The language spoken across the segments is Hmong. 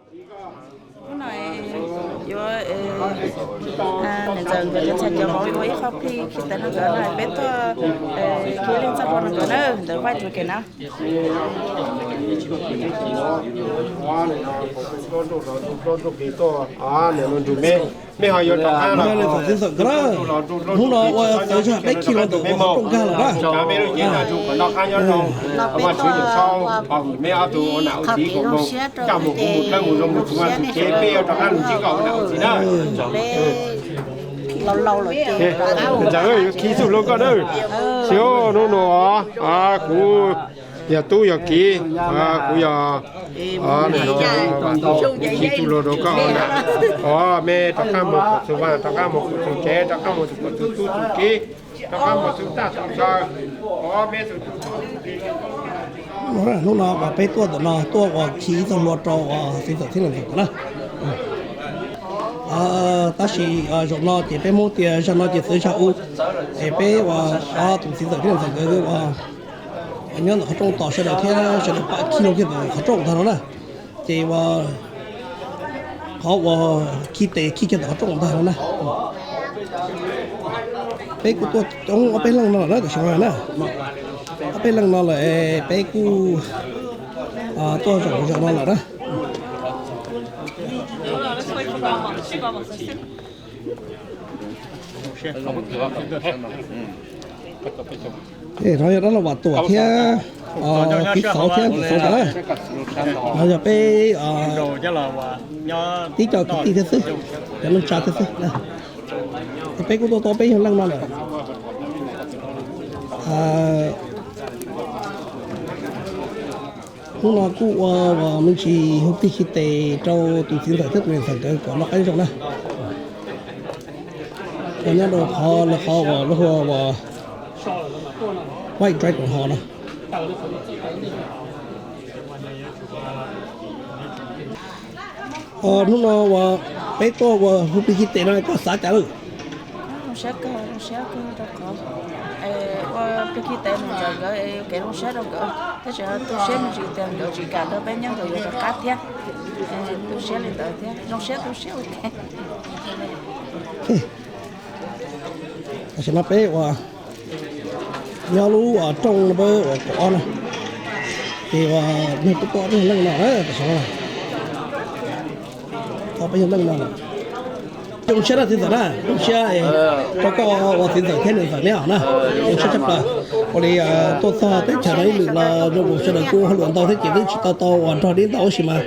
Hnub no yuav, niam ntxawm nkawd txhais cov vauv yuav ua ib qho plig khi tes rau nkawd no, peb tuaj khi leej txoj hlua rau nkawd na, ntawd vaj rau kev na. Mej ho yuav rov qab los, hnub no ua txawv zog peb khi los ntawm qhov rooj nkag lawm na. Mej lub cev no rau qhov noj qab nyob zoo, Vajtswv yuav txhob pom mej ob tug ua nam ua txiv kom zoo, coj mus kuv mus dawb mus zoo mus txuas tus cev, peb yuav rov qab los ntsib koj ua nam ua txiv na. Ntxawm, yuav khi txoj hlua koj na. Xyov hnub no kuv yog tub yog kiv, kuv yog khi txoj hlua rau koj na. Os, mej rov qab mus kom txhua vaj, rov qab mus kom txhua tsev, rov qab mus kom txhua tub txhua kiv, rov qab mus txhua tag txhua chaw. Os, mej tus tub. Hnub no uas peb tuaj ntawm no tuaj uas khi ib txoj hlua rau uas txiv ntxawm thiab niam ntxawm nkawd na. Tab sis zaum no ces peb Hmoob tias zag no ces txawv zag u, es peb uas tus txiv ntxawm thiab niam ntxawm nkawd uas nyob ntawm qhov rooj tos sawv daws thiab sawv daws pab khi loo kiag ntawm qhov rooj ntag no na. Ces uas qhov uas khi tes khi kiag ntawm qhov rooj ntag no na. Peb kuj tuaj coob ob peb leej no lawm na, tam sim no na. Ob peb leej no lawm, peb kuj tuaj zaum zaum no lawm na. Nov yog dab laug Vam Tuam thiab txiv xauv thiab ntxawm xauv ntag na. Nov yog peb tib co kwv tij thiab xwb, cov neej tsa thiab xwb. Peb kuj tuaj tau peb yog leej no lawm. Hnub no kuj ua uas me ntsis hu plig khi tes rau tus txiv ntxawm thiab tus niam ntxawm nkawd kom noj qab zoo na. Uas nyob rau qhov lawv qhov uas lub hu ua White Dragon Hall no. Hnub no uas peb tuaj uas hu plig khi tes no koj xav cas lawm? Zoo siab kawg, zoo siab kawg rau qhov ua plig khi tes mus ntawm nkawd, kev zoo siab rau nkawd, tab sis tu siab me ntsis tias nkawd tsis kam nrog peb nyob, nkawd yuav rov qab thiab. Tu siab li ntawd thiab, zoo siab tu siab ua ke. Tam sim no peb uas nyob lub rooj no peb uas kaum ob na, ces uas nws kuj tau peb yog leej no na, tam sim no tau peb yog leej no lawm. Zoo siab na txiv ntxawm na, zoo siab rau koj ua txiv ntxawm thiab niam ntxawm neb os na, zoo siab tshaj plaws. Ua li tuaj txog teb chaws no ib lwm los zoo mus sawv daws kuj hauj lwm ntau thiab ces twb tsis tau tau uas nrog dib ntau tab sis mas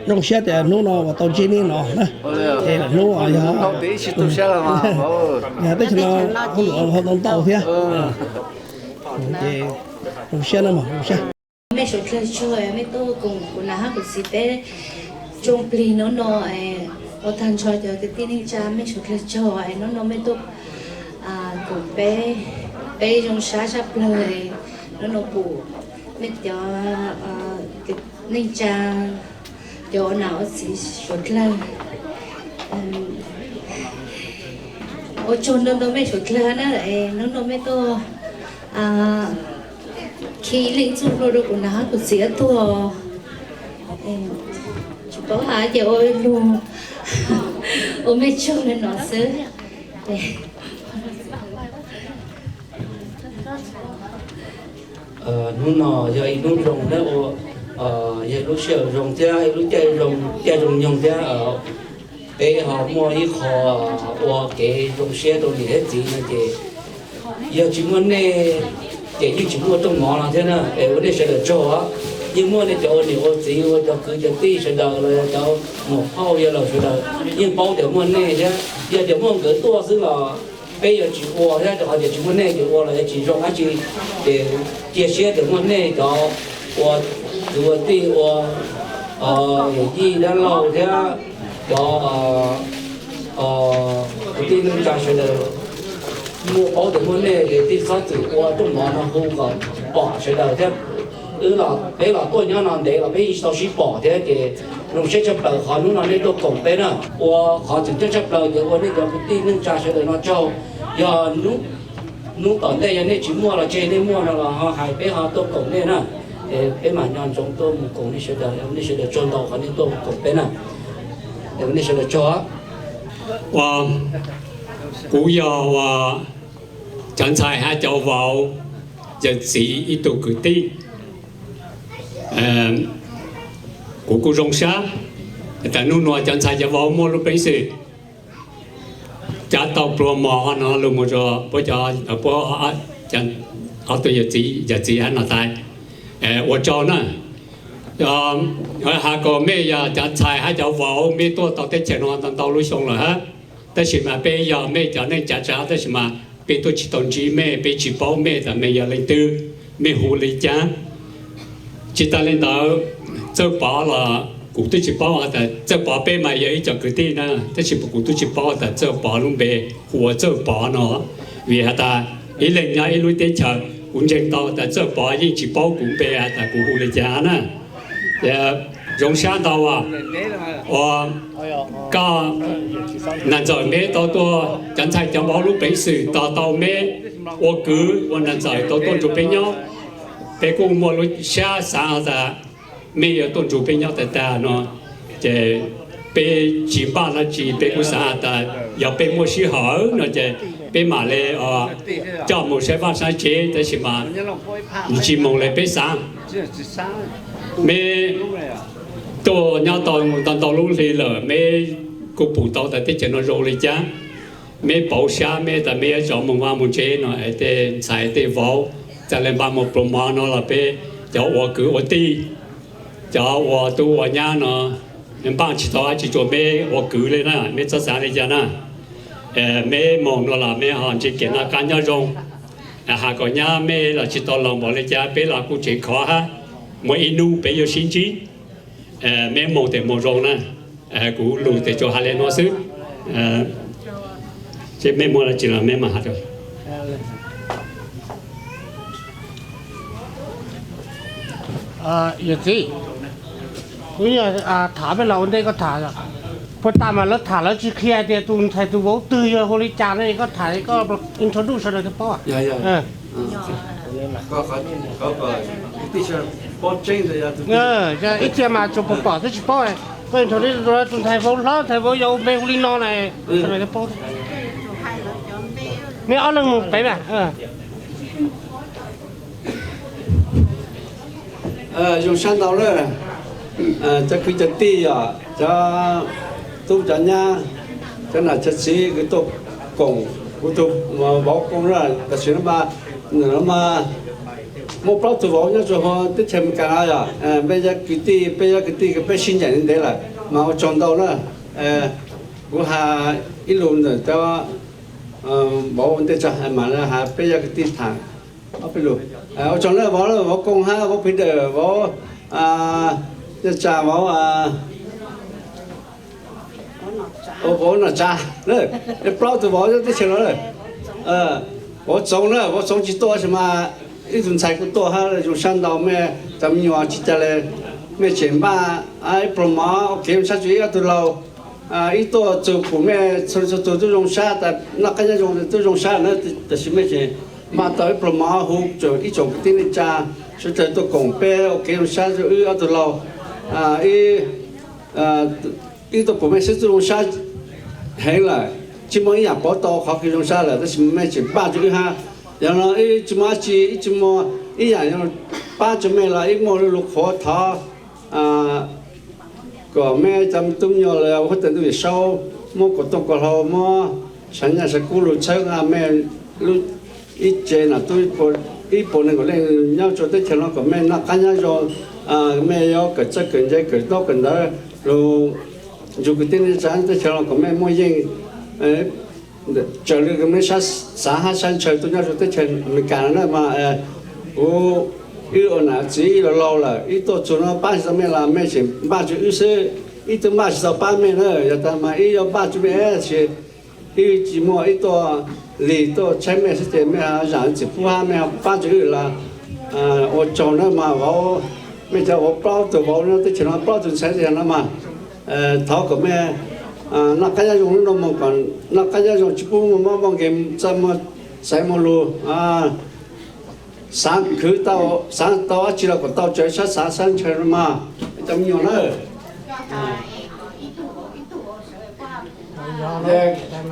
zoo siab tias hnub no uas tau ntsib neb no na. Es hnub uas yog, yog teb chaws no hauj lwm ho tau ntau thiab, ces zoo siab na mog, zoo siab. Mej suav dlawg tsaug mej tuaj koom kuv nam hab kuv txiv peb rooj plig hnub no, ua tag nrho cov kwv tij neej tsa mej suav dlawg tsaug hnub no mej tuaj koom peb, peb zoo sab tshaj plawg. Hnub no pum mej cov neej tsa, cov ua nam ua txiv suav dlawg, ua tsaug ntau ntau mej suav dlawg na, hnub no mej tuaj khi leej txuj hlua rau kuv nam hab kuv txiv ob tug. Tsis paub has ces ua lug ua mej tsaug le no xwb. Hnub no yog ib hnub zoo thiab, yog ib lub sij hawm zoo thiab ib lub caij zoo, caij zoo nyoog thiab. Peb ho muaj ib qho ua kev zoo siab rau niam thiab txiv no ces yog tsis muaj nej ces yeej tsis muaj rooj mov no thiab na. Es ua nej sawv daws tsaug, yeej muaj nej cov ua niam ua txiv, ua cov kwv cov tij sawv daws los yog cov muam phauj yawg laus sawv daws yeej paub tias muaj nej thiab. Yog tias muaj nkawd tuaj xwb los peb yuav tsis ua thiab, rau qhov tias tsis muaj nej ces ua los yuav tsis zoo dab tsi. Ces cia siab tias muaj nej cov ua kwv ua tij, ua yawm yij dab laug thiab cov kwv tij neej tsa sawv daws muaj paub tias muaj nej ces tij txhob txwm ua rooj mov no hu kom pom sawv daws thiab. Wb los peb los tuaj nyob no ntev los peb yeej tsis tau sib pom thiab ces zoo siab tshaj plaws qhov hnub no nej tuaj koom peb na. Ua qhov tseem ceeb tshaj plaws ces ua nej cov kwv tij neej tsa sawv daws no tsaug. Yog hnub tom ntej yog nej tsis muaj los tseg, nej muaj no los ho hais peb ho tuaj koom nej na. Peb mam nco ntsoov tuaj mus koom nej sawv daws, nej sawv daws tsaug ntau qhov nej tuaj mus koom peb na. Nej sawv daws tsaug. Ua, kuv yog ua cov ntxhais hab cov vauv yawm txiv ib tug kwv tij. Kuv kuj zoo sab tas nub nua cov ntxhais cov vauv muaj lub peev xwm cav tau pluag mos no lug mus rua puab cov, puab ob tug yawm txiv, yawm txiv hab no tas ua tsaug na. Has kom mej yog cov ntxhais hab cov vauv, mej tuaj tau teb chaws no ntau ntau lub xyoo lawm hab, tab sis mas peb yog mej cov neej tsa tsa, tab sis mas peb tuaj tsis tau ntsib mej, peb tsis paub mej tas mej yog leej twg, mej hu le caag. Tsis tas le ntawd, Txawj Pov los kuv twb tsis paub tas Txawj Pov, peb mas yog ib co kwv tij na, tab sis kuv twb tsis paub tas Txawj Pov lub npe hu ua Txawj Pov no, vim has tas ib leeg nyob ib lub teb chaws, kuv ntseeg tau tas Txawj Pov yeej tsis paub kuv npe has tas kuv hu le caag na. Zoo sab ntau as, ua koj nam ntxawm meb tau tuaj, cov ntxhais cov vauv lub peev xwm tos tau meb ua kwv ua nam ntxawm tau tuaj nrug peb nyob. Peb kuj muaj lub sab xaav tas mej yuav tuaj nrug peb nyob tag tag no, ces peb tsis npaj dlaab tsi, peb kuj xaav has tas yog peb muaj sij hawm no ces peb mam le coj moog saib vaaj saib tsev, tab sis mas tsis moog le peb xaav. Meb tuaj nyob tau ntau ntau lub hli lawm, meb kuj pum tau tas teb chaws no zoo le caag. Meb pauv sab meb tas meb yuav zov moog vaaj moog tsev no, es tej ntxhais tej vauv tas le npaj moog pluag mov no los peb cov ua kwv ua tij, cov ua tub ua nyab no npaj tsis tau dlaab tsi rua meb ua kwv le na, meb txhob xaav le caag na. Meb moog no los mej ho ntsib kev noj qab nyob zoo. Has kom nyab mej los tsis tau laus npaum le caag, peb los kuj tseem khov hab, muaj ib nub peb yuav sib ntsib. Meb moog tes moog zoo na. Kuv lug tes tsuas has le nuav xwb. Mej muaj dlaab tsi los mej mam has rua. Yawm txiv, kuv yog tham mej los ua ntej koj tham, puag ta mas lawv tham lawv tsis qhia tias tus ntxhais tus vauv twg yog hu li cas ne, koj tham koj introduce sawv daws thiaj paub. Ib txhia mas tsuas pom pom xwb tsis paub, koj introduce tus ntxhais vauv hlob ntxhais vauv yau npe hu li no na, sawv daws thiaj paub. Mej ob leeg mus pem mas. Zoo sab ntau lawm, cov kwv cov tij, cov tub cov nyab, cov nam cov txiv, kuv tuaj koom kuv tug vauv Kooj na. Tam sim no mas muaj plaub tug vauv nyob rua huv teb chaws Amelikas no yog, peb yog kwv tij, peb yog kwv tij, peb sib ncaim ntev lawm mas ua tsaug ntau na. Kuv has ib lus ntawm cov vauv ua ntej tso, mas has peb yog kwv tij tham ob peb lus. Ua tsaug na vauv, vauv Kooj hab vauv Phi Dawm, vauv Naj Tsa, vauv vauv Naj Tsa, plaub tug vauv nyob teb chaws no. Vauv Txoov na, vauv Txoov tsis tuaj tab sis mas ib tug ntxhais kuj tuaj hab, zoo sab ntau mej cov me nyuam tsis tas le, mej tseem npaj ib pluag mov ua kev zoo sab rua ib ob tug laug. Ib tuaj txug pum mej txhua txhua tug tub zoo sab tas noj qab nyob zoo tub zoo sab na, tab sis mej tseem npaj tau ib pluag mov hu ib tsoom kwv tij neej tsa sawv dlawg tuaj koom peb ua kev zoo sab rua wb ob tug laug. Ib tuaj pum mej sib tub zoo sab heev lawm, tsis muaj ib yaam pov tau qhov kws zoo sab lawm, tab sis mej tseem npaj rua wb hab. Yog no wb tsis muaj dab tsi, wb tsis muaj ib yaam yuav pab rua mej los wb muaj lub lug qhuav thov kom mej cov tub me nyuam los huab tais ntuj Yawm Saub muab kuas tooj kuas hlau, muab sab nyaj sab kub lug txhawb nqa mej lub ib tse nam tub ib puas neeg nkaum leej nyob rua teb chaws no kom mej noj qab nyob zoo, mej yuav kawm txawj kawm ntse kawm ntaub kawm ntawv lug nrug kwv tij neej tsa teb chaws no kom mej muaj yeej, raws le mej sab xav hab sab ntshaw tuaj nyob rua teb chaws Amelikas no na mas kuv wb ua nam txiv ib los laug lawm, wb tuaj txug no pab tsis tau mej los mej tseem npaj rua wb xwb, wb twb npaj tsis tau pab mej na, yog tas mas wb yuav npaj rua mej tab sis wb tsis muaj ib tuaj lig tuaj tshaib mej xwb ces mej zam txim pub hab mej pab rua wb los ua tsaug na mas vauv, mej cov vauv plaub tug vauv nyob teb chaws no plaub tug ntxhais teb chaws no mas thov kom mej noj qab nyob zoo lub noj moog kom noj qab nyob zoo tsis pub muaj mob muaj nkeeg txaj muag xaiv muaj lug. Xaav khwv tau, xaav tau dab tsi los kom tau tsawv sab xaav sab ntshaw no mas cov me nyuam na.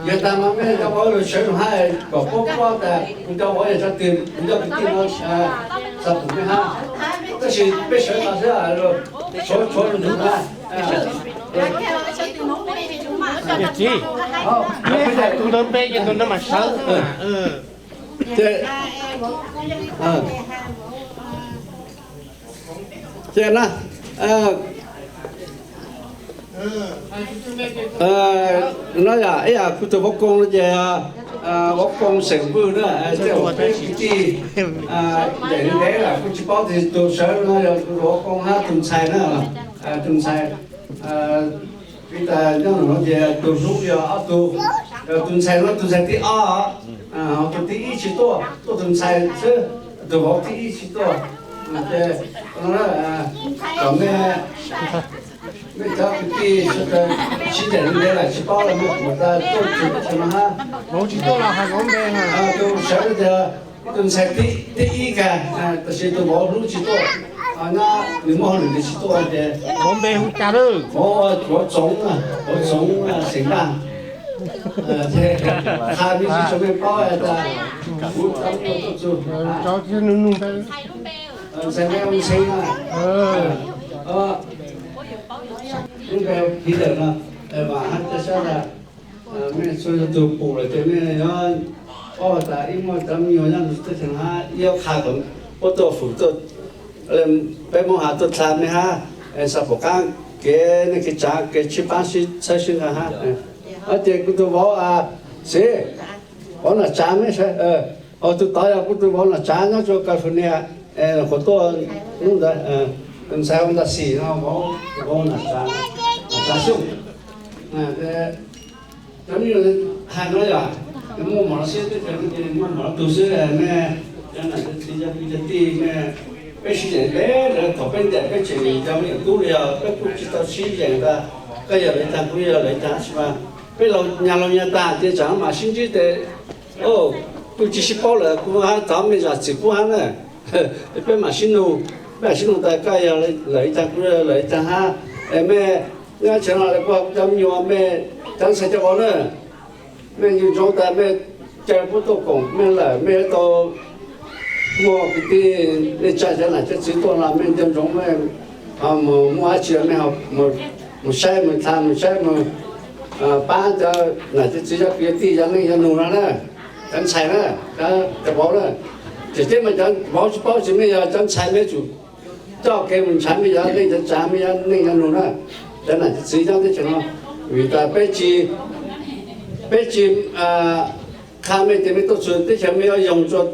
Yog tas mas mej cov vauv sawv lug hab kom paub paub tas kuv cov vauv yog cov twg, kuv cov kwv tij no xav pum mej hab. Tab sis peb sawv tas xwb, tshuav tshuav lug ntug na. Txiv, tus ntawd npe ces tus ntawd mas sawv. Ces na, no yog ib yam kuv tus vauv Koo no ces vauv Koo xeem Vwj na, tej zaum peb kwv tij ntev ntev lawm kuj tsis paub tias tus sawv no yog tus vauv Koo hab tus ntxhais na, tus ntxhais. Vim tas nyob no ces tus hlub yog ob tug, tus ntxhais no tus ntxhais thib ob, ho tus thib ib tsis tuaj, tuaj tus ntxhais xwb, tus vauv thib ib tsis tuaj. Ces kom mej, mej cov kwv tij sawv daws sib ncaim li ntawd lawm tsis paub los mej kuj tas tuaj tsis tuaj no hab. Vauv tsis tuaj los hais vauv npe. Tus sawv tias tus ntxhais thib ib kag, tab sis tus vauv hlub tsis tuaj, nyob nws muaj hauj lwm nws tsis tuaj ces vauv npe hu cas lawm? Vauv Txoov, vauv Txoov xeem Npaj. Qha me ntsis tsam mej paub tas kuv cov me nyuam tuaj txug. Ntxhais npe hu Ntxhee na. Lub npe hu Phiv Dawm no, vam hab ca sab tas mej txhua yog tug pum lawm ces mej yuav paub tas ib muaj cov me nyuam nyob teb chaws no hab ib yuav qha kom puab tuaj fwm tuaj, peb Moob Has tuaj dlha mej hab, xav pum qaab kev neej kev tsav kev sib paab sib txhawb sib nqa hab. Ces kuv tus vauv Xeeb, vauv Nam Tsav mej, ho tus tod yog kuv tus vauv Nam Tsav nyob rua California, qhuav tuaj hnub ntawd, tus ntxhais hu Ntas Xim no, vauv Nam Tsav, Nam Tsav Xyooj. Cov me nyuam hais no yog muaj mov los xwb, teb chaws no ces muaj mov los tug xwb, mej cov nam cov txiv cov kwv cov tij mej, peb sib ncaim ntev lawm thaum peb ncaim peb tseem cov me nyuam tub li os, peb kuj tsis tau sib ncaim tas koj yog lawv ib tag kuv yog lawv ib tag, tab sis mas peb laus nyag laus nyag tag ces tsam mam sib ntsib tes, kuj tsis sib paub lawm, kuv hab thov mej zam txim pub hab na. Peb mam sib nug, peb mam sib nug tas koj yog lawv ib tag kuv yog lawv ib tag hab. Es mej nyob chaw no lawv kuj cov me nyuam mej cov ntxhais cov vauv na, mej nco ntsoov tas mej caw puab tuaj koom mej lawm, mej yuav tau muaj kwv tij neej tsa cov nam cov txiv tuaj los mej nco ntsoov mej ho mus muaj dab tsi mej ho mus saib mus dlha mus saib mus pab cov nam cov txiv cov kwv cov tij cov neej cov nug no na, cov ntxhais na, cov vauv na. Tseem ceeb mas cov vauv tsis paub ces mej yog cov ntxhais mej yuav tsum coj kev mus ntshav mej cov neej cov tsav mej cov neej cov nug na, cov nam cov txiv nyob teb chaws no. Vim tas peb tsis, peb tsis qha mej ces mej tuaj txug teb chaws mej yuav yoog rua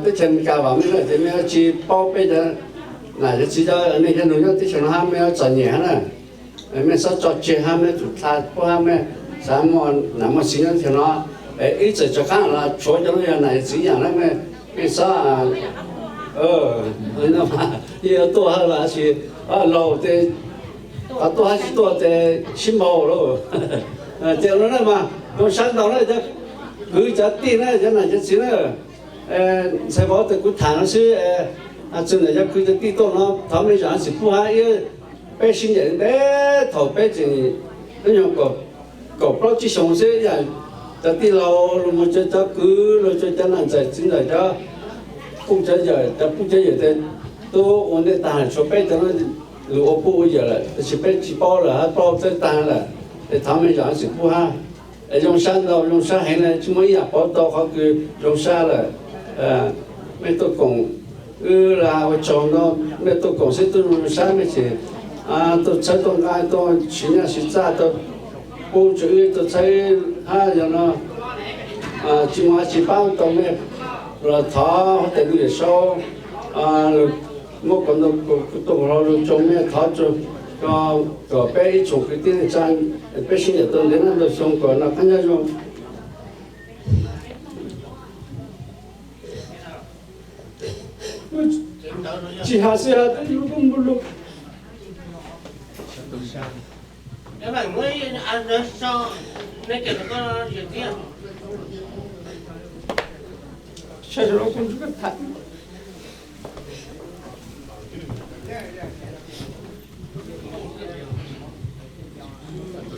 teb chaws Amelikas vam mej na ces mej yuav tsis paub peb cov nam cov txiv cov neej cov nug nyob teb chaws no hab mej yuav txom nyem hab na. Mej txhob tso tseg hab mej yuav tsum dlha puab hab mej xav muaj nam muaj txiv nyob teb chaws no. Ib txwm tso qaab los tshuav cov nuav yog nam yog txiv yaam na mej, mej txhob, yeej yuav tuaj hab los sis laus tes qhov tuaj hab tsis tuaj tes sib npaug lauj. Ces no na mas zoo sab ntau na cov kwv cov tij na cov nam cov txiv na, ntxhais vauv tes kuv tham no xwb, txug ntawm cov kwv cov tij tuaj no thov mej zam txim pub hab ib, peb sib ncaim ntev thaum peb tseem hnub nyoog kaum plaub tsib xyoos xwb, yam cov tij laug los mus rua cov kwv los rua cov nam ntxawm txiv ntxawm cov puj cov yawm, cov puj cov yawm tes tub ua ntej taag lawm, tshuav peb cov lug ua puj ua yawm lawm tab sis peb tsis paub lawm hab paub txawb taag lawm, es thov mej zam txim pub hab. Zoo sab ntau, zoo sab heev na, tsis muaj ib yaam pauv tau qhov kws zoo sab lawm. Mej tuaj koom, wb ua tsaug ntau, mej tuaj koom xwb tuaj zoo sab mej tseem tuaj txhawb tuaj nqa tuaj siv nyaj siv txaj tuaj pub tsua wb tuaj txhawb hab yog no tsis muaj dab tsi paab tau mej los thov huv tes lub yawm saub muab kom ntau tuaj hlo lug tsoo mej thov kom peb ib tsoom kwv tij neej tsa peb sib ncaim tau ntev ntev ntau xyoo kom noj qab nyob zoo. Tsis has xwb hab twb yug kub npug lug. Saib saum no kuv ntsib koj tham.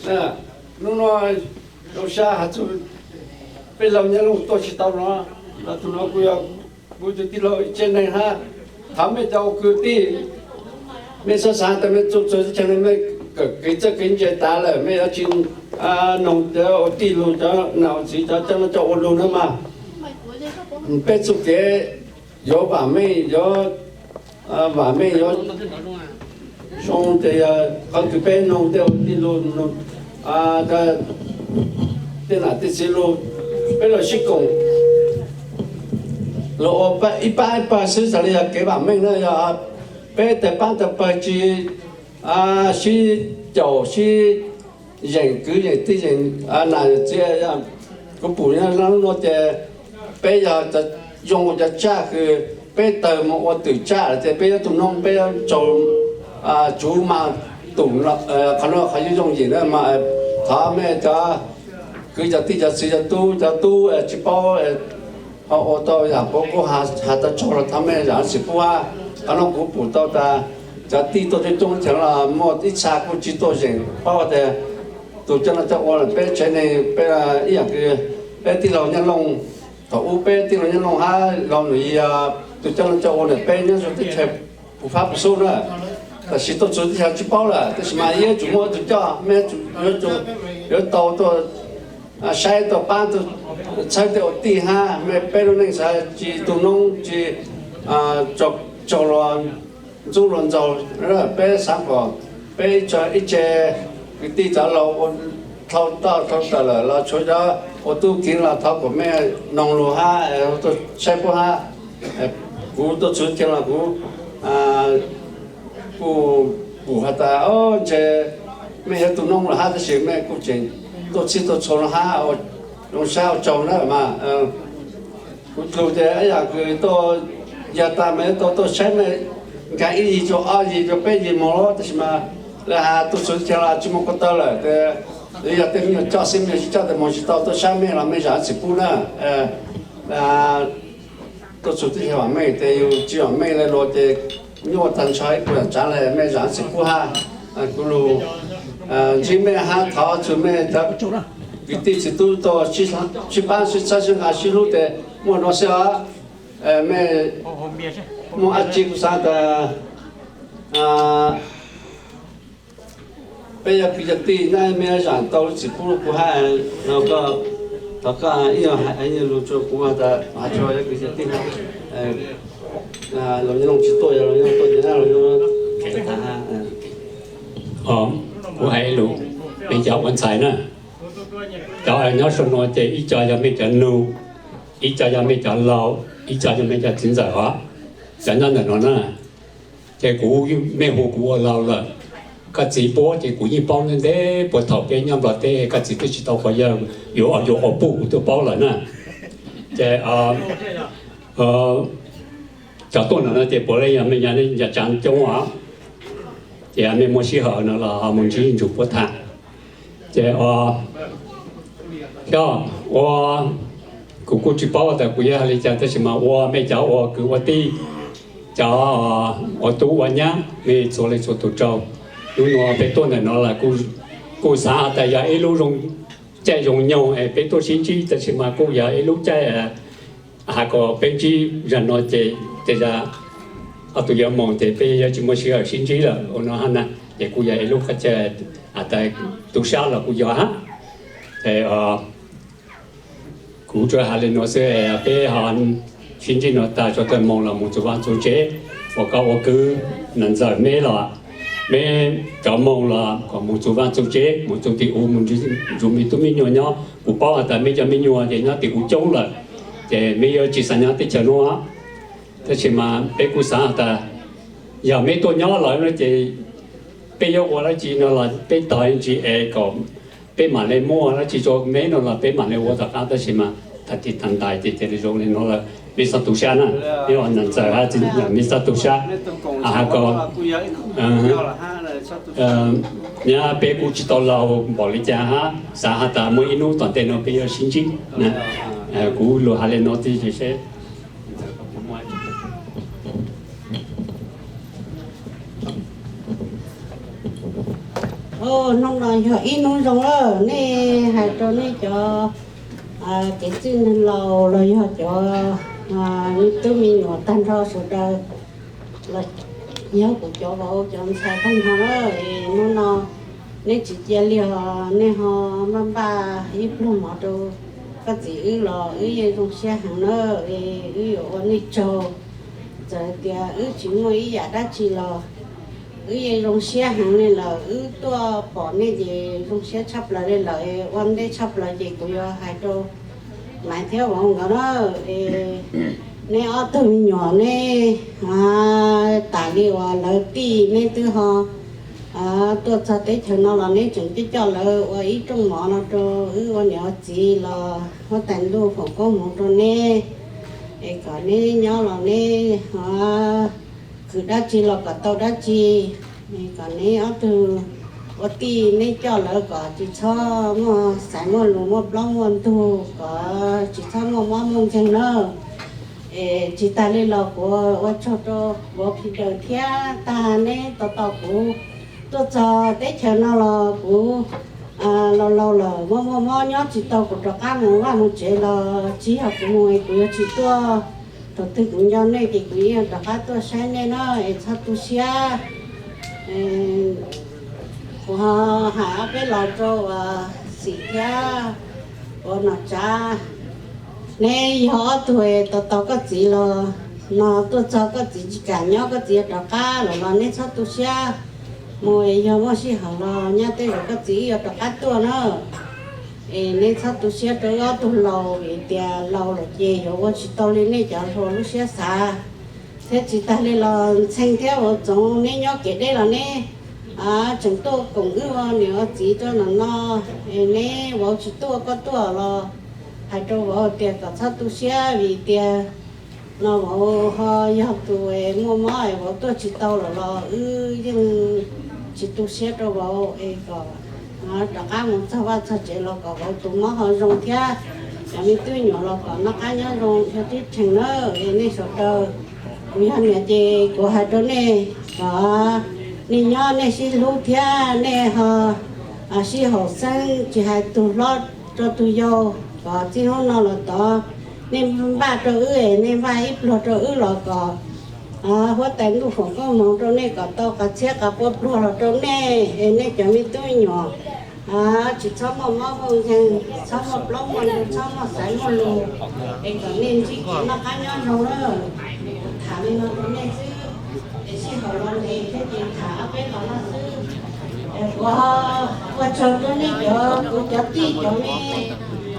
Hnub no zoo sab has txug peb laug Nyab Looj tuaj tsis tau no, tus no kuj yog kuv tus tij laug ib tsev neeg hab. Thov mej cov ua kwv tij, mej xaav xaav tas mej txhua txhua teb chaws no mej kawm kev txawj kev ntse tas lawm mej yuav tsis noog cov ua tij lug cov nam ua txiv cov coj noj coj ua lug na mas. Peb txuj kev yuav vaam meej, yuav vaam meej yuav zoo ces yog qhov kws peb noog tej ua tij lug, tej nam tej txiv lug, peb los sib koom los ua ib pab ib pawg xwb xws li yog kev vaam meej na yog peb tawg paab tawg pawg tsis sib caum sib yeem kwv yeem tij yeem nam yeem txiv. Kuv pum nyob lub no ces peb yog zoo cov tsaj kws peb tawg moog ua twm tsaj lawm ces peb yuav tug noob peb yuav tsaug tsuv mas tum qhov no qhov yuav zoo yim na mas thov mej cov kwv cov tij cov txiv cov tub cov tub tsis paub ho ua tau yaam puab kuj has tau tsaug los thov mej zam txim pub hab. Qhov no kuv pum tau tas cov tij tuaj coob coob chaw los muaj ib txha kuj tsis tuaj zeem paub tias tus coj noj coj ua lawm peb tsev neeg peb ib yaam kws peb tij laug Nyab Looj thaum ub peb tij laug Nyab Looj hab laug Num Yig tus coj noj coj ua lawm peb nyob zoo teb chaws puv fab puv xub na. Tam sim tuaj txug teb chaws tsis paub lawm tab sis mas yeej yuav tsum muaj ib tug coj, mej yuav tau tuaj saib tuaj paab tuaj txhawb tej ua tij hab mej peb lub neej xav tsis tu noob tsis tsaug los ntxub los ntxaug. Peb xaav kom peb ib tse kwv tij cov laug ua dhau toj dhau tawm lawm los tshuav cov ua tub kev los thov kom mej noog lug hab tuaj saib puab hab. Kuv tuaj txug teb chaws los kuv kuj pum has tas ntshe mej yuav tu noob lawm hab tab sis mej kuj tseem tuaj txhij tuaj txhua no hab, zoo sab ua tsaug na mas. Kuv lug ces ib yaam kws tuaj yog tas mas yuav tau tuaj saib mej nkaag ib yig rua ob yig rua peb yig moog lawm tab sis mas lawv has tuaj txug teb chaws los tsis muaj ko taw lawm, yog tej me nyuam coj xwb, me nyuam tsis coj tes moog tsis tau tuaj saib mej los mej zam txim pub na. Tuaj txug teb chaws vaam meej tes yug tsis vaam meej le luas ces nyuaj tag nrho ib puas yaam tsaav le, mej zam txim pub hab. Kuv lug ntsib mej hab thov txug mej cov kwv tij txiv tub tuaj sib paab sib txhawb sib nqa sib hlub tes muaj nuav xwb os. Mej muaj dlaab tsi kuv xaav tas peb yog kwv yog tij na, mej zam tau lub txim pub kuv hab no, thov koj ib nyuag hais lug rua kuv tas has txug yog kwv yog tij na, los nyob looj tsis tuaj, yog los nyob tuaj ces na los nyob. Kuv hais lug, mej cov ua ntxhais na, cov nyob sau nuav ces ib co yog mej cov nug, ib co yog mej cov laug, ib co yog mej cov txiv ntxawm os, cov nyob ntawm no na. Ces kuv, mej hu kuv ua laug lawm, koj txiv puab ces kuv yeej paub ntev ntev puag thaum peb nyob Nplog teb koj txiv twb tsis tau quas yawg yuav, yuav quas puj kuv twb paub lawm na. Ces cov tuaj ntawm no ces puav leej yog mej nyav tsav coob os, ces mej muaj sij hawm no los ho mus ntsib ntsug puab tham. Ces xyov ua, kuv kuj tsis paub tas kuv yuav hais li cas tab sis mas ua mej cov ua kwv ua tij, cov ua tub ua nyab, mej txhua leej txhua tug tsaug. Hnub no peb tuaj ntawm no los kuj xaav has tas yog ib lub zoo caij zoo nyoog es peb tuaj sib ntsib tab sis mas kuj yog ib lub caij has kom peb ntsib zag no ces tej zag ob tug yuav moog ces peb yuav tsis muaj sij hawm sib ntsib lawm ua no hab na. Ces kuj yog ib lub qhov chaw has tas tu sab los kuj yog hab. Kuv tsuas has li no xwb, peb ho sib ntsib no tag tso tawm moog los mus txug vaaj txug tsev, ua koj ua kwv, nam ntxawm meb los meb cov moog los kom mus txug vaaj txug tsev, mus txug tim ub mus nrug me tub me nyuam nyob. Kuv paub has tas meb cov me nyuam ces nyob tim ub coob lawm, ces meb yuav tsis xav nyob teb chaws nuav. Tab sis mas peb kuj xav has tas yog meb tuaj nyob lawm no ces peb yuav ua dlaab tsi no los peb tog ntsis es kom peb mam le muaj dlaab tsi rua meb no los peb mam le ua tom qab, tab sis mas tag kis tag ntais ces cia li zoo li no lawm. Meb txhob tu sab na, meb ua nam ntxawm hab txiv ntxawm meb txhob tu sab. Has kom nyab peb kuj tsis tau laug npaum li cas hab, xav has tas muaj ib hnub tom ntej no peb yuav sib ntsib. Kuv lug has li no tib seb. Hnub no yog ib hnub zoo lawm, nej hais rau nej cov kev txwj neeg laus los yog cov me tub me nyuam tag nrho sawv daws los yog kuv cov vauv cov ntxhais tag nrho na, hnub no nej tsis cia li os, nej ho npaj npaj ib pluag mov rau koj txiv wb los wb yeej zoo siab heev na, wb yuav ua nej tsaug. Txawm tias wb tsis muaj ib yam dab tsi los wb yeej zoo siab heev li lawm, wb tuaj pom nej ces zoo siab tshaj plaws li lawm, ua ntej tshaj plaws ces kuv yuav hais rau Maiv thiab Vauv nkawd na, neb ob tug me nyuam neb tas li uas lawv tij neb twb ho tuaj txog teb chaws no los neb tseem coj coj lawv ua ib rooj mov no rau wb ua niam ua txiv los huab tais ntuj foom koob hmoov rau neb, es kom neb nyob los neb ho khwv dab tsi los kom tau dab tsi, kom neb ob tug ua tij neb coj lawv kom tsis txhob muaj xaiv muaj lus muaj plaub muaj ntug, kom tsis txhob muaj mob muaj nkeeg na. Es tsis tas li los kuv ua tsaug rau kuv phi daws thiab tag neb tos tos kuv tuaj txog teb chaws no los kuv laus laus lawm muaj muaj mob nyob tsis tau, kuv rov qab mus vaj mus tsev los tsis yog kuv mus es kuv yuav tsis tuaj. Thaum twg kuv nco nej ces kuv yeej rov qab tuaj saib nej na, es txhob tu siab. Kuv ho hais ob peb los rau uas Xim thiab uas Nom Tsav, neb yog ob tug tos tau koj txiv los no tuaj txog koj txiv tsis kam nyob, koj txiv yuav rov qab los los neb txhob tu siab. Mus es yog muaj sij hawm los nyob tej zaum koj txiv wb yuav rov qab tuaj na. Es neb txhob tu siab rau wb ob tug laus, vim tias laus lawm ces yuav ua tsis tau li nej cov hluas lub siab xav. Thiab tsis tas li los Ntxhee thiab Vauv Txoov neb nyob kev deb los neb tseem tuaj koom wb ua niam ua txiv rau no no. Es neb vauv tsis tuaj koj tuaj los hais rau vauv tias kom txhob tu siab vim tias no vauv ho yog tus muaj mob es vauv tuaj tsis tau lawm los wb yeej tsis tu siab rau vauv es kom rov qab mus txog vaj txog tsev los kom vauv tus mob ho zoo thiab cov me tub nyuam los kom noj qab nyob zoo thiab tib rhees na. Es nej sawv daws, kuv yog niam ces kuv hais rau nej kom nej nyob nej sib hlub thiab nej ho sib haum xeeb, tsis hais tus hlob rau tus yau, kom txij hnub no los tod nej npaj rau wb es nej npaj ib pluag rau wb los kom huab tais ntuj foom koob hmoov rau nej kom tau qas txhiab qas pua pluag los rau nej es nej cov me tub me nyuam tsis txhob muaj mob muaj nkeeg, txhob muaj plaub muaj ntug, txhob muaj xaiv muaj lus, es kom nej ntsib kev noj qab nyob zoo lawm. Kuv tham li no rau nej xwb, es sij hawm los ntev thiab ces tham ob peb los no xwb. Kuv ua tsaug rau nej cov, kuv cov tij cov me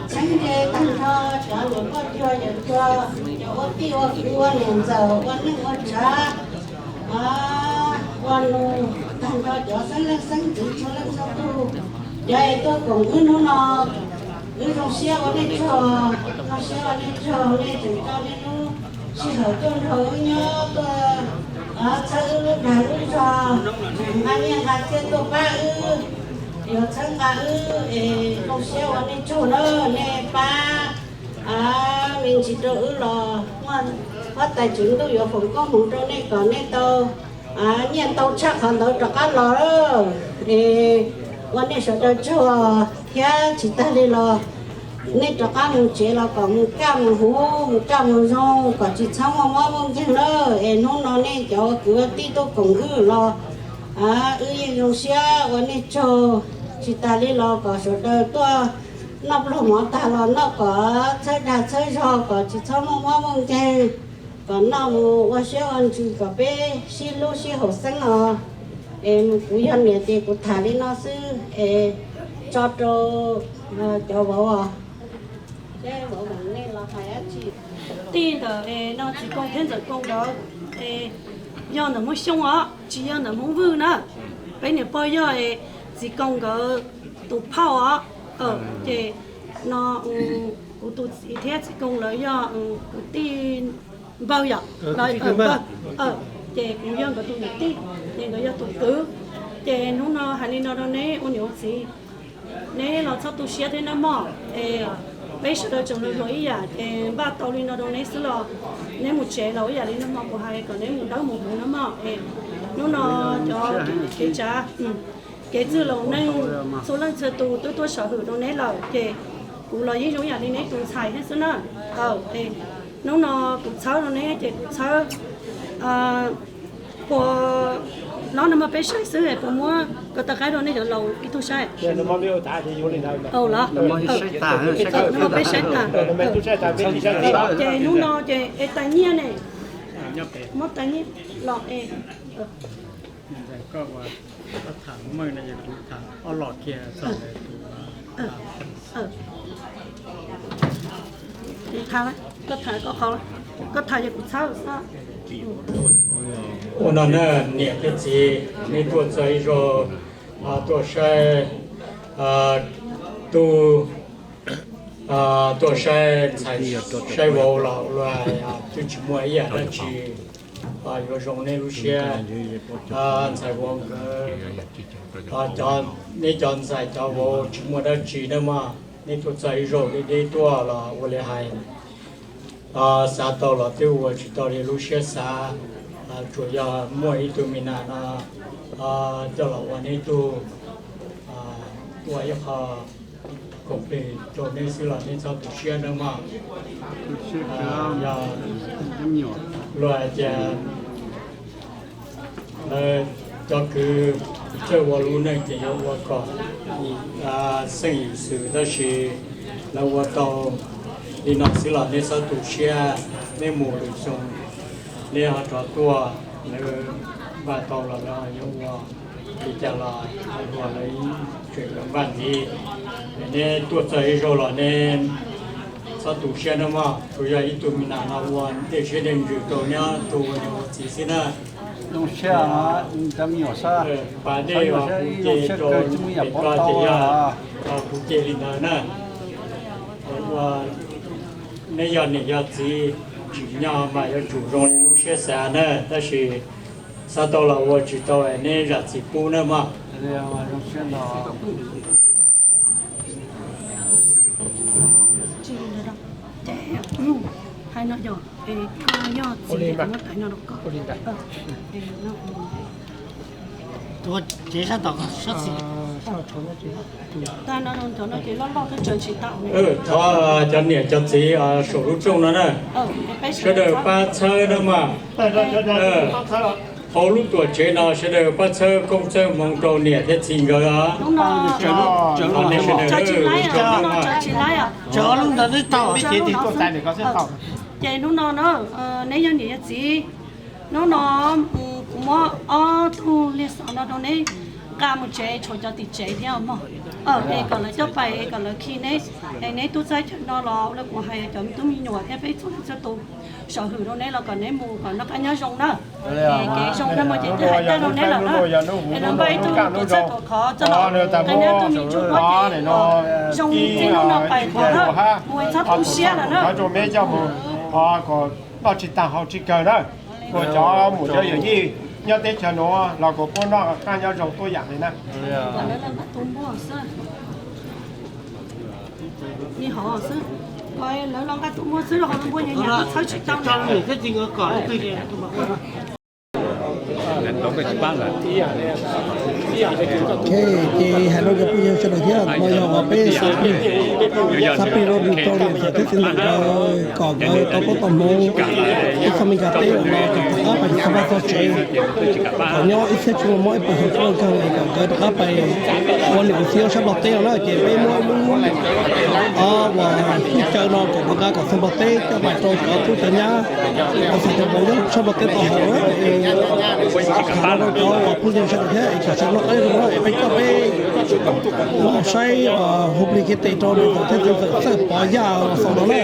txheeb ze tag nrho, cov niam poj cuag yawm cuag, cov ua tij ua kwv ua niam ntxawm ua neej ua tsav, ua nus tag nrho cov xeeb leej xeeb ntxwv txhua leej txhua tug, cov es tuaj koom wb hnub no, wb zoo siab ua nej tsaug, zoo siab ua nej tsaug nej tseem tso nej lub sij hawm tuaj nrog wb nyob, tuaj txhawb wb lub dag lub zog, tseem nqa nyiaj nqa txiaj tuaj pab wb, yuav txhawb nqa wb es zoo siab ua nej tsaug na. Nej pab me ntsis rau wb los muaj huab tais tswv ntuj yuav foom koob hmoov rau nej kom nej tau nyiaj ntau tshaj qhov ntawd rov qab los. Es ua nej sawv daws tsaug thiab tsis tag li los nej rov qab mus tsev los kom mus kaj mus huv mus kaj mus zoo kom tsis txhob muaj mob muaj nkeeg na. Es hnub no nej cov ua kwv ua tij tuaj koom wb los wb yeej zoo siab ua nej tsaug. Tsis tas li los kom sawv daws tuaj noj pluag mov tag los noj kom txhawb dag txhawb zog kom tsis txhob muaj mob muaj nkeeg, kom noj mus ua siab ua ntsws kom peb sib hlub sib haum xeeb os. Es kuv yog niam ces kuv tham li no xwb es tso rau cov vauv os. Seb vauv kom nej los hais dab tsi. Tij ntawm no txiv Koob thiab ntxawm Koob ntawd es yog ntawm Hmoob Xyooj os, tsis yog ntawm Hmoob Vwj na. Peb niam pog yog txiv Koob nkawd tus phauj os. Ces no kuv tus txiv thiab txiv Koob lawv yog kwv tij npawg yom, ces kuv yog nkawd tus niam tij, ces nkawd yog tus kwv. Ces hnub no hais li no rau neb ua niam ua txiv, neb los txhob tu siab thiab nawb mog. Es peb sawv daws tseem hluas hluas ib yam, ces npaj tau li no rau neb xwb los neb mus tsev los ib yam li nawb mog, kuv hais kom neb mus dawb mus huv nawb mog. Es hnub no cov kev tsav Ces txwj laus neej txhua leej txhua tus twb tuaj sawv hwm rau neb lawm, ces kuv los yeej zoo yam li neb tus ntxhais thiab xwb na. Hnub no kuv txhawb rau neb ces kuv txhawb pua no no mas peb saib xwb, puas muab ko taw qaib rau nej cov laus ib tug saib? Los no peb saib tas. Ces hnub no ces es tais nyiaj ne, muab tais nyiaj los es Ua no na, niam thiab txiv, neb tuaj txog ib zaug tuaj saib, tuaj, tuaj saib ntxhais saib vauv los luag twb tsis muaj ib yam dab tsi yuav zoo neb lub siab. Ntxhais vauv nkawd, neb cov ntxhais cov vauv tsis muaj dab tsi na mog, neb tuaj txog ib zaug deb deb tuaj los ua li hais, xav tau los twb ua tsis tau li lub siab xav, tsuas yog muaj ib tug me nas no coj los ua neb tug, ua ib qho koom plig rau neb xwb los neb txhob tu siab nawb mog. Yog luag hais tias lawv cov kwv txawj ua lub neej ces yuav ua kom xeeb xwm, tab sis lawv ua tau li no xwb los neb txhob tu siab, neb mus lwm xyoo neb ho rov tuaj, lawv npaj tau los lawv yuav ua li cas los luag lawv tseem yuav npaj ntxiv. Neb tuaj txog ib zaug los neb txhob tu siab nawb mog, tsuas yog ib tug me nas no ua dej siab dej ntsws rau neb ob tug ua niam ua txiv xwb na. Pas dej kuv ce rau pem ko ces yog kuv ce li ntawd na. Neb yog niam yog txiv tsim nyog mas yuav tsum zoo li lub siab xav na, tab sis xav tau los ua, tsis tau neb zam txim pub nawb mog. Thov cov niam cov txiv saum lub rooj no na, sawv daws pab txhawb nawb mog. Hauv lub tuam tsev no sawv daws pab txhawb koob txhawb hmoov rau niam thiab txiv nkawd os. Ces hnub no na, neb yog niam yog txiv, hnub no kuv muab ob tug liag xov no rau neb nqa mus tsev tshuav cov tim tsev thiab mog. Es kom lawv coj pais es kom lawv khi neb, es neb tuaj txog chaw no los lawv kuv hais cov tub me nyuam thiab peb txhua leej txhua tus sawv hwm rau neb los kom neb mus kom noj qab nyob zoo na. Kev zoo na mog ces twb hais tag rau neb lawm na. Es lawv npaj ib tug tuaj txog tuam khov txog no, qee neb tug me ntsuj pub ces zoo txij hnub no pais qhov na, mus txhob tu siab lawm na. Noj tsis tag haus tsis kawg na, kuas cov muam cov yawm yij nyob teb chaws nuav los kuas puab noj qab nyob zoo tuab yam li na. Lawv los nqa tus npua xwb, lawv los nqa tus npua xwb los npua nyias nyias txhawb tsis tau. Ces hais rau cov phooj ywg sawv daws thiab, no yog uas peb xav plig, xav plig rau nws rau niam txiv thiab txiv ntxawm nkawd kom nkawd tau koob tau hmoov, ib txog me nkag teb los kom rov qab pais txog vaj txog tsev, kom nyob ib txhiab tsis muaj mob ib puas hmoov tuaj kawg es kom nkawd rov qab pais ua niam ua txiv sab Nplog teb no na. Ces peb muab lub uas tub caw no kom rov qab kom txog Nplog teb coj pais rau cov tub cov nyab uas txog tus npau nyob sab Nplog teb tau hauv. Rau cov uas phooj ywg sawv daws thiab es kom sawv daws noj qab nyob zoo na, es peb coj peb los saib hu plig kev tes rau niam txiv thiab txiv ntxawm Txawj Pov Yaj los xaus no na.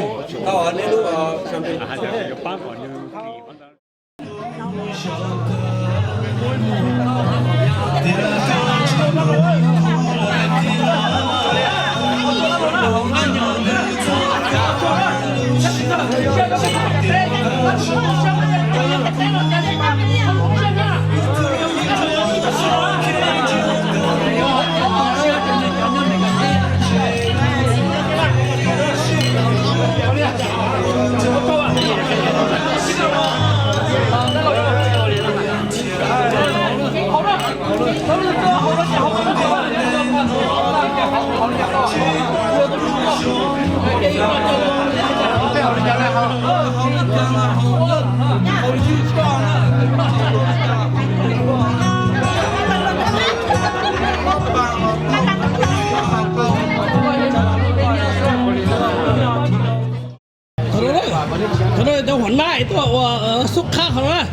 Thaum no cov huam nab tuaj ua xub qab qhov no na.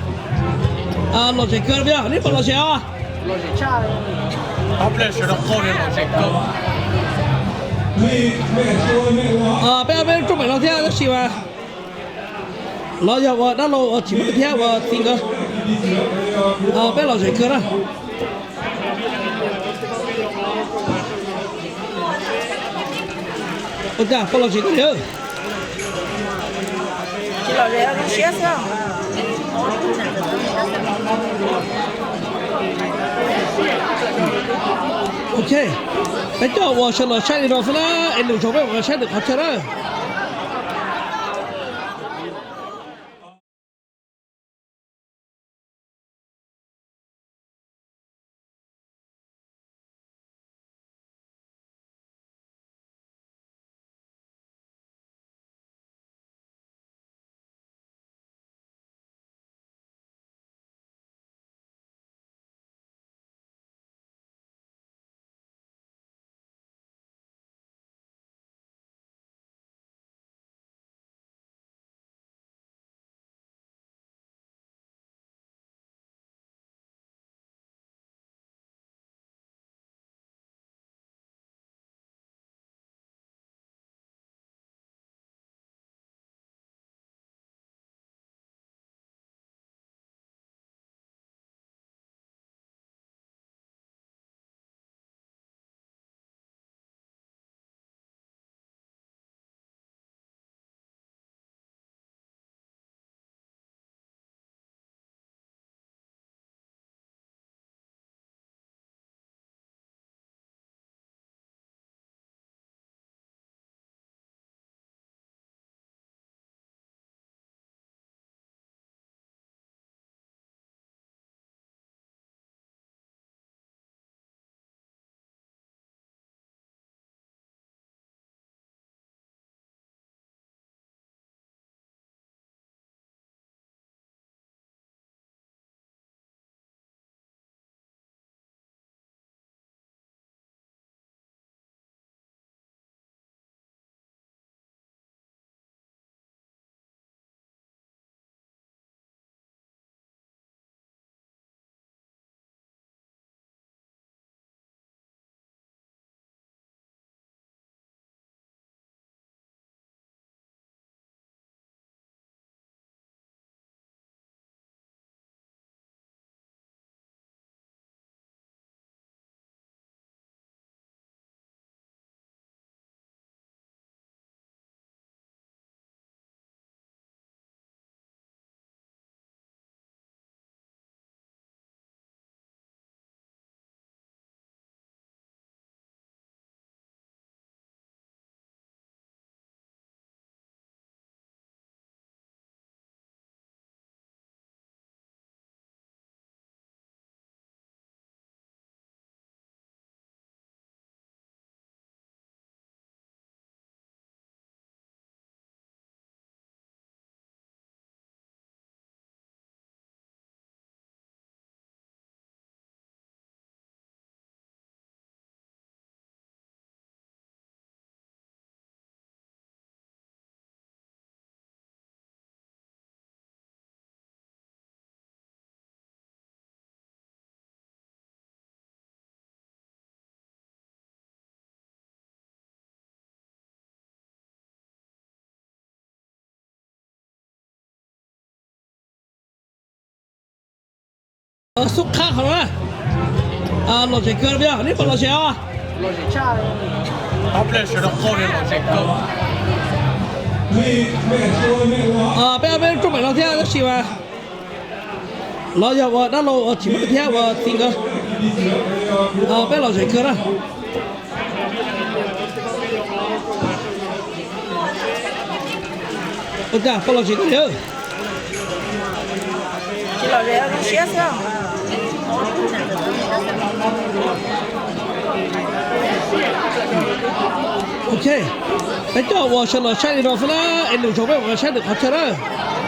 Lom zem kawg, neb puas lom zem os? Peb ob peb lub rooj pem no thiab tab sis mas los yog ua dab laug ua tsis muaj thiab ua txiv nkawd. Peb lom zem kawg na. Ua cas peb lom zem kawg li? Ok, peb coj ua sawv daws saib li no xwb na, es lwm zaus peb mam saib lwm qhov chaw na. Xub qab qhov no na. Lom zem kawg, neb puas lom zem os? Peb ob peb lub rooj pem no thiab tab sis mas los yog ua dab laug ua tsis muaj thiab ua txiv nkawd. Peb lom zem kawg na. Ua cas peb lom zem kawg li? Ok, Peb coj ua sawv los saib li no xwb na, es lwm zaus peb mam saib lwm qhov chaw na.